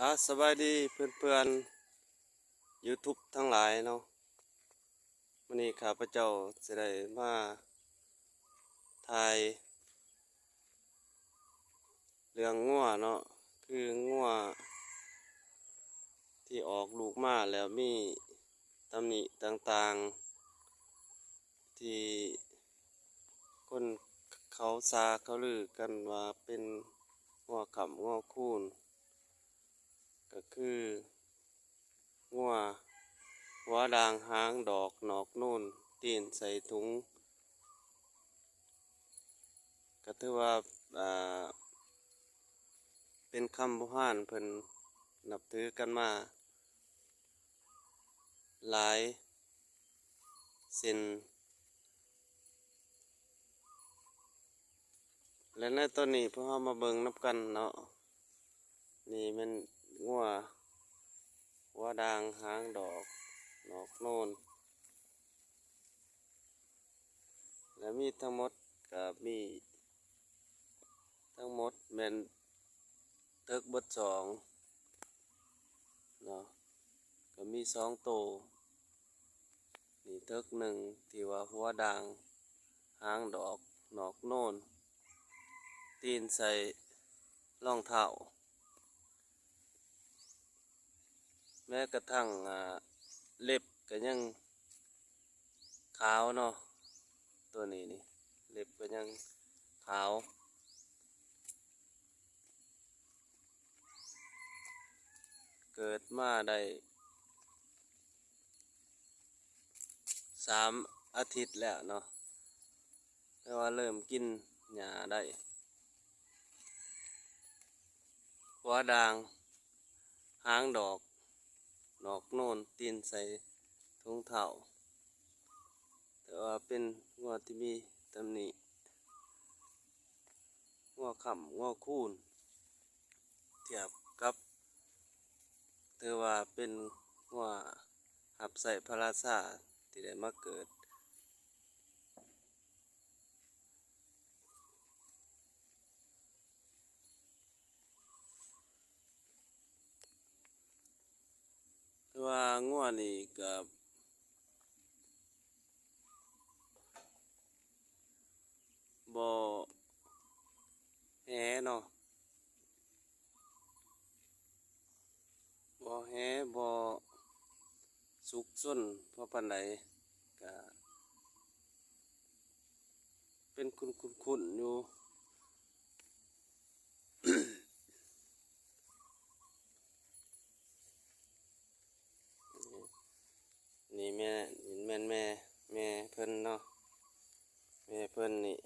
ອາ ສະບາຍດີເພື່ອນໆ YouTube ທັງຫຼາຍເນາະ. ມື້ນີ້ຂ້າພະເຈົ້າຊິໄດ້ມາຖ່າຍເລື່ອງງົວເນາະ, ຄືງົວທີ່ອອກລູກມາແລ້ວມີຕຳໜິຕ່າງໆ ທີ່ຄົນເຂົາຊ່າເຂົາລືກັນວ່າເປັນງົວຄ້ຳງົວຄູນ ກໍຄືງົວຫົວດ່າງຫາງດອກ ໜອກໂນນ ຕີນໃສ່ຖົງ. ກໍຖືວ່າ ອ່າ ເປັນຄຳບູຮານເພິ່ນນັບຖືກັນມາຫຼາຍເຊັ່ນ ແລະ ໃນຕອນນີ້ພວກເຮົາມາເບິ່ງນຳກັນເນາະ, ນີ້ແມ່ນງົວຫົວດ່າງຫາງດອກ ໜອກໂນນ ແລະ ມີທັງໝົດ ກໍມີທັງໝົດແມ່ນເຖິກເບິດສອງເນາະ, ກໍມີສອງໂຕ. ນີ້ເຖິກໜຶ່ງທີ່ວ່າຫົວດ່າງຫາງດອກ ໜອກໂນນ ຕີນໃສ່ລອງເທົ້າ. ແມ້ກະທັ່ງ ອ່າ ເລັບກໍຍັງຂາວເນາະ, ຕົວນີ້ນີ້ ເລັບກໍຍັງຂາວ. ເກີດມາໄດ້ສາມອາທິດແລ້ວເນາະ, ແຕ່ວ່າເລີ່ມກິນຫຍ້າໄດ້. ຫົວດ່າງຫາງດອກ ໜອກໂນນ ຕີນໃສ່ຖົງເທົ້າ, ແຕ່ວ່າເປັນງົວທີ່ມີຕຳໜິ ງົວຄ້ຳງົວຄູນ ທຽບກັບ ຖືວ່າເປັນງົວຮັບໃຊ້ພະລາຊາທີ່ໄດ້ມາເກີດ. ແຕ່ວ່າງົວນີ້ກໍບໍ່ແຮເນາະ, ບໍ່ແຮ ບໍ່ສຸກຊົນພໍປານໃດ, ກະເປັນຂຸ້ນໆຢູ່. ນີ້ແມ່ນ ແມ່ນແມ່ ແມ່ເພິ່ນເນາະ, ແມ່ເພິ່ນນີ້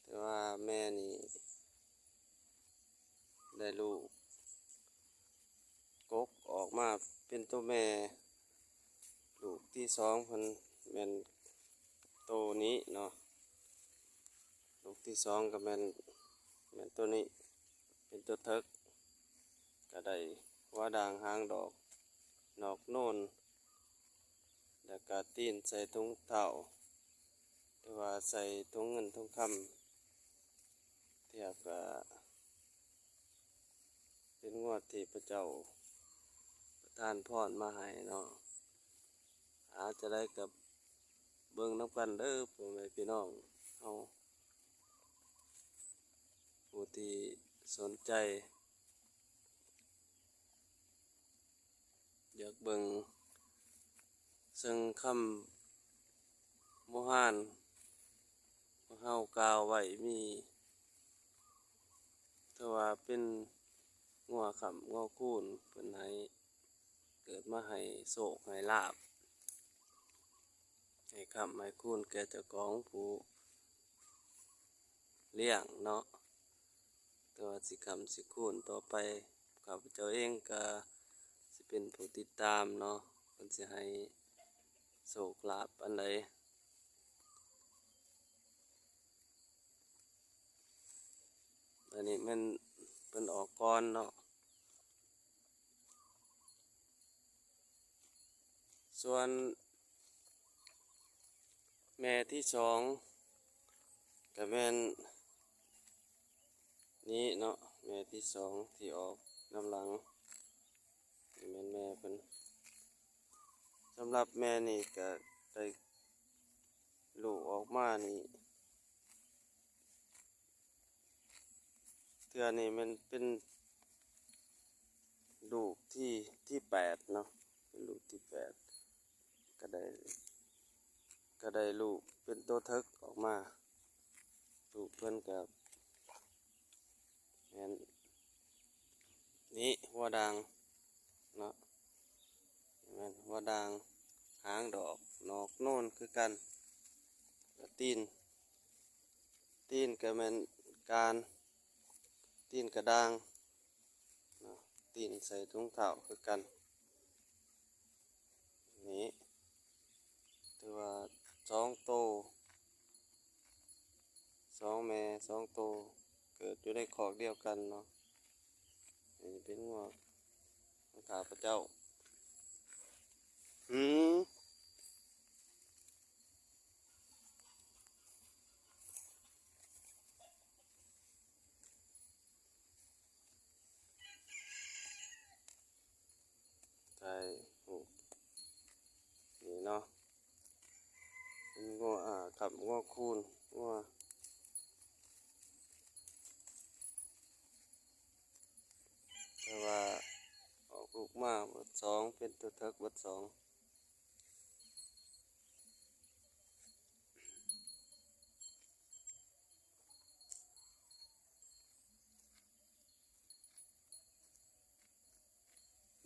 ແຕ່ວ່າແມ່ນີ້ໄດ້ລູກກົກອອກມາເປັນໂຕແມ່ ລູກທີສອງເພິ່ນແມ່ນໂຕນີ້ເນາະ, ລູກທີສອງກໍແມ່ນ ແມ່ນໂຕນີ້ ເປັນໂຕເຖິກ, ກໍໄດ້ຫົວດ່າງຫາງດອກ ໜອກໂນນ ແລ້ວກໍຕີນໃສ່ຖົງເທົ້າ ຫຼືວ່າໃສ່ຖົງເງິນຖົງຄຳ, ທຽບກໍເປັນງົວທີ່ພະເຈົ້າປະທານພອນມາໃຫ້ເນາະ. ອາ ຈະໄດ້ກັບເບິ່ງນຳກັນເດີ ພໍ່ແມ່ພີ່ນ້ອງເຮົາ ຜູ້ທີ່ສົນໃຈ ຢາກເບິ່ງເຊິ່ງຄຳບູຮານພວກເຮົາກ່າວໄວ້ມີ ຖືວ່າເປັນງົວຄ້ຳງົວຄູນ ເພິ່ນໃຫ້ເກີດມາໃຫ້ໂຊກໃຫ້ລາບ ໃຫ້ຄ້ຳໃຫ້ຄູນແກ່ເຈົ້າຂອງຜູ້ລ້ຽງເນາະ. ແຕ່ວ່າຊິຄ້ຳຊິຄູນຕໍ່ໄປ ຂ້າພະເຈົ້າເອງກະຊິເປັນຜູ້ຕິດຕາມເນາະ ເພິ່ນຊິໃຫ້ໂຊກລາບອັນໃດ. ອັນນີ້ແມ່ນເພິ່ນອອກກ່ອນເນາະ. ສ່ວນແມ່ທີສອງກະແມ່ນນີ້ເນາະ, ແມ່ທີສອງທີ່ອອກນຳຫຼັງ ນີ້ແມ່ນແມ່ເພິ່ນ. ສຳລັບແມ່ນີ້ກະໄດ້ລູກອອກມານີ້ ເທື່ອນີ້ແມ່ນເປັນລູກທີ ທີແປດເນາະ ເປັນລູກທີແປດ ກະໄດ້ ກະໄດ້ລູກເປັນໂຕເຖິກອອກມາ. ລູກເພິ່ນກະແມ່ນນີ້ ຫົວດ່າງເນາະ ແມ່ນຫົວດ່າງ ຫາງດອກ ໜອກໂນນຄືກັນ. ກະຕີນ ຕີນກະແມ່ນການ ຕີນກະດ່າງເນາະ ຕີນໃສ່ຖົງເທົ້າຄືກັນ. ນີ້ຖືວ່າສອງໂຕ ສອງແມ່ສອງໂຕ ເກີດຢູ່ໃນຄອກດຽວກັນເນາະ. ນີ້ເປັນງົວຂອງຂ້າພະເຈົ້າ. ຫືມ ຖ່າຍຮູບນີ້ເນາະ ເປັນງົວ ອາ ຄັບງົວຄູນ ງົວ ແຕ່ວ່າອອກລູກມາເບິດສອງ ເປັນໂຕເຖິກເບິດສອງ.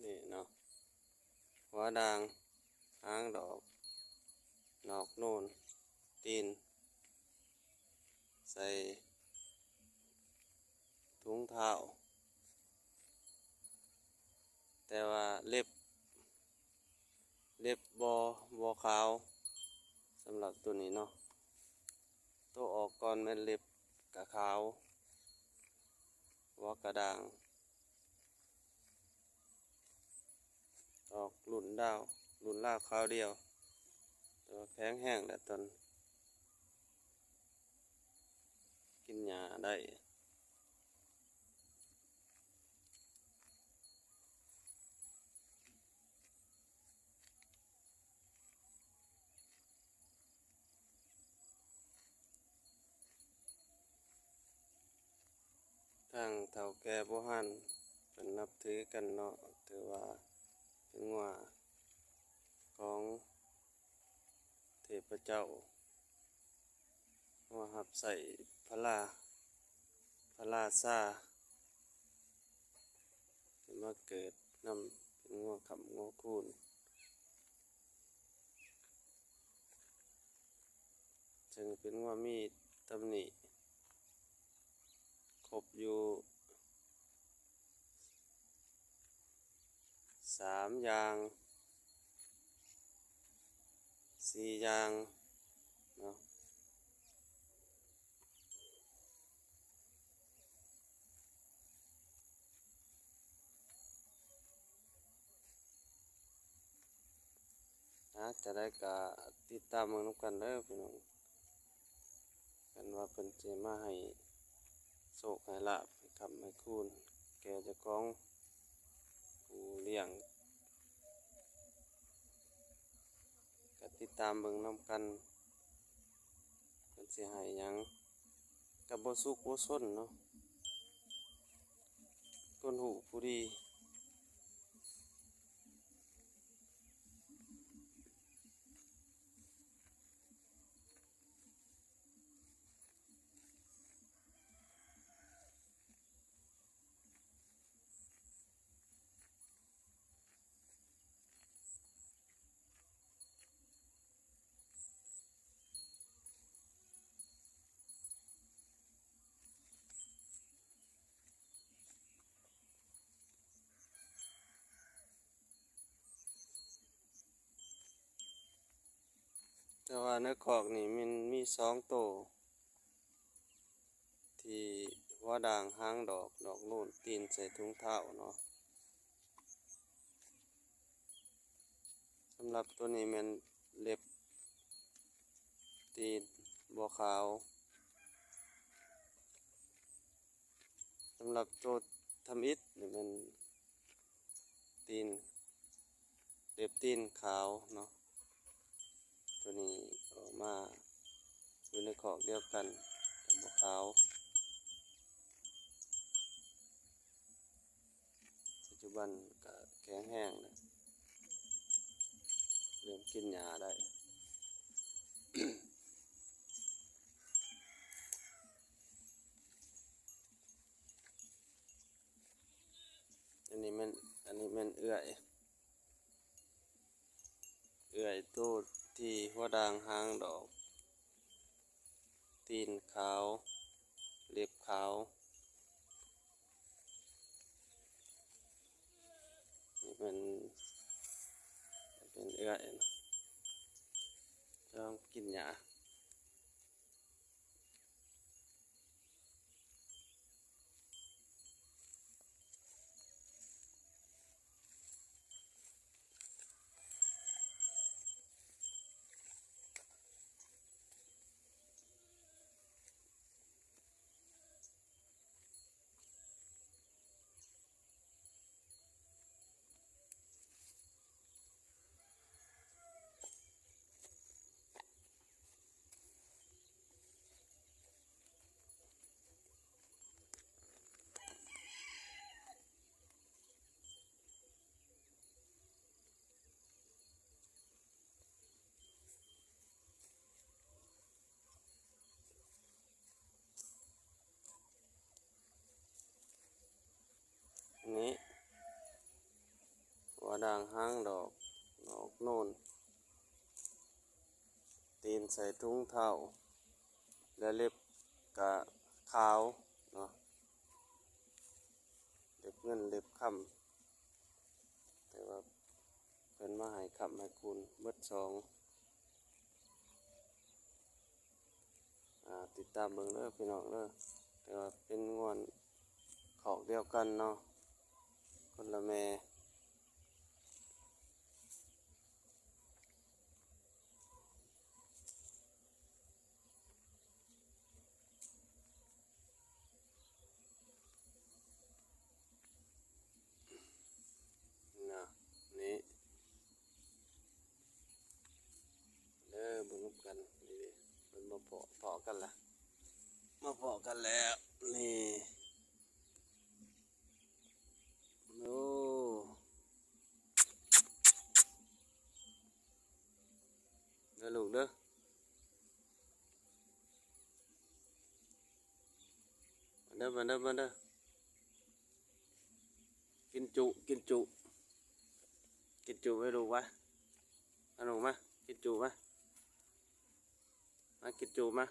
ນີ້ເນາະ ຫົວດ່າງ ຫາງດອກ ໜອກໂນນ ຕີນໃສ່ຖົງເທົ້າ ແຕ່ວ່າເລັບ ເລັບບໍ່ ບໍ່ຂາວ. ສຳລັບໂຕນີ້ເນາະ ໂຕອອກກ່ອນແມ່ນເລັບກະຂາວ ຫົວກະດ່າງ ອອກລຸ້ນລາວ ລຸ້ນລາວຄາວດຽວ ແຕ່ວ່າແຂງແຮງແຫຼະ ຕອນກິນຫຍ້າໄດ້. ທາງເຖົ້າແກ່ບູຮານເພິ່ນນັບຖືກັນເນາະ ຖືວ່າເປັນງົວຂອງເທບພະເຈົ້າ ງົວຮັບໃຊ້ພະລາ ພະລາຊາ ທີ່ມາເກີດນຳ ເປັນງົວຄ້ຳງົວຄູນ. ເຊິ່ງເປັນງົວມີຕຳໜິຄົບຢູ່ສາມຢ່າງ ສີ່ຢ່າງເນາະ. ອາ ຈັ່ງໃດກະຕິດຕາມເບິ່ງນຳກັນເດີພີ່ນ້ອງ ກັນວ່າເພິ່ນຊິມາໃຫ້ໂຊກໃຫ້ລາບ ໃຫ້ຄ້ຳໃຫ້ຄູນ ແກ່ເຈົ້າຂອງຜູ້ລ້ຽງ ກະຕິດຕາມເບິ່ງນຳກັນ ເພິ່ນຊິໃຫ້ຫຍັງ ກະບໍ່ສຸກບໍ່ຊົນເນາະ ຄົນຮູ້ຜູ້ດີ. ແຕ່ວ່າໃນຄອກນີ້ມັນມີສອງໂຕ ທີ່ຫົວດ່າງຫາງດອກ ດອກໂນນ ຕີນໃສ່ຖົງເທົ້າເນາະ. ສຳລັບໂຕນີ້ແມ່ນເລັບ ຕີນບໍ່ຂາວ. ສຳລັບໂຕທຳອິດນີ້ແມ່ນຕີນ ເລັບຕີນຂາວເນາະ, ໂຕນີ້ອອກມາຢູ່ໃນຄອກດຽວກັນ ແຕ່ບໍ່ຂາວ. ປັດຈຸບັນກະແຂງແຮງແລ້ວ ເລີ່ມກິນຫຍ້າໄດ້. ອັນນີ້ແມ່ນ ອັນນີ້ແມ່ນເອື້ອຍ ເອື້ອຍໂຕທີ່ຫົວດ່າງຫາງດອກ ຕີນຂາວ ເລັບຂາວ. ນີ້ເປັນ ເປັນເອື້ອຍ ຈອງກິນຫຍ້າ. ນີ້ ຫົວດ່າງຫາງດອກ ດອກໂນນ ຕີນໃສ່ຖົງເທົ້າ ແລະ ເລັບກະຂາວເນາະ, ເລັບເງິນເລັບຄຳ ແຕ່ວ່າເພິ່ນມາໃຫ້ຄ້ຳໃຫ້ຄູນເບິດສອງ. ອ່າ ຕິດຕາມເບິ່ງເດີພີ່ນ້ອງເດີ, ແຕ່ວ່າເປັນງວນຄອກດຽວກັນເນາະ ຄົນລະແມ່. ນະ ນີ້ເດີ ເບິ່ງນຳກັນ ນີ້ເດ້ ເພິ່ນມາພໍ້ ພໍ້ກັນລະ ມາພໍ້ກັນແລ້ວ ນີ້. ໂອ້ ເດີລູກເດີ ມາເດີ ມາເດີ ມາເດີ. ກິນຈຸ ກິນຈຸ ກິນຈຸໄວ້ລູກວະ ມາລູກມາ ກິນຈຸມາ ມາກິນຈຸມາ.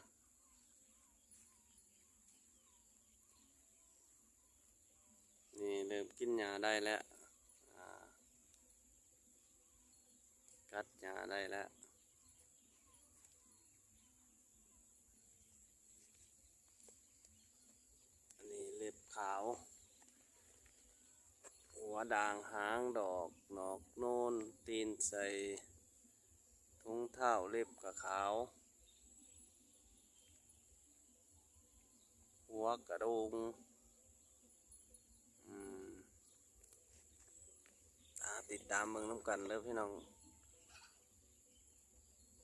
ນີ້ເລີ່ມກິນຫຍ້າໄດ້ແລ້ວ ອ່າ ກັດຫຍ້າໄດ້ແລ້ວ. ອັນນີ້ເລັບຂາວ ຫົວດ່າງຫາງດອກ ໜອກໂນນ ຕີນໃສ່ ຖົງເທົ້າ ເລັບກະຂາວ ຫົວກະໂດງ ອືມ ອ່າ ຕິດຕາມເບິ່ງນຳກັນເດີພີ່ນ້ອງ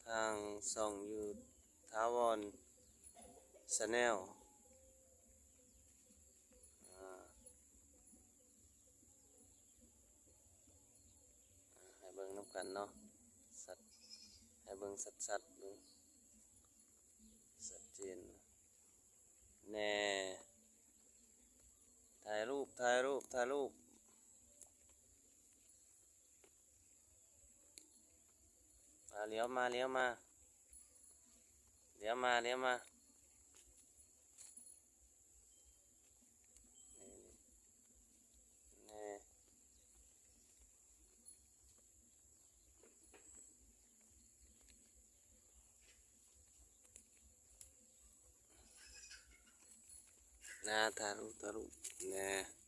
ທາງຊ່ອງຢູທູບ ຖາວອນ Channel ອ່າ ໃຫ້ເບິ່ງນຳກັນເນາະ ຊັດ ໃຫ້ເບິ່ງຊັດໆ ເບິ່ງຊັດເຈນແນ່. ຖ່າຍຮູບ ຖ່າຍຮູບ ຖ່າຍຮູບ. ອ່າ ຫຼຽວມາ ຫຼຽວມາ ຫຼຽວມາ ຫຼຽວມາ ນີ້ ນີ້ ນາ ຖ່າຍຮູບ ຖ່າຍຮູບ ແນ່.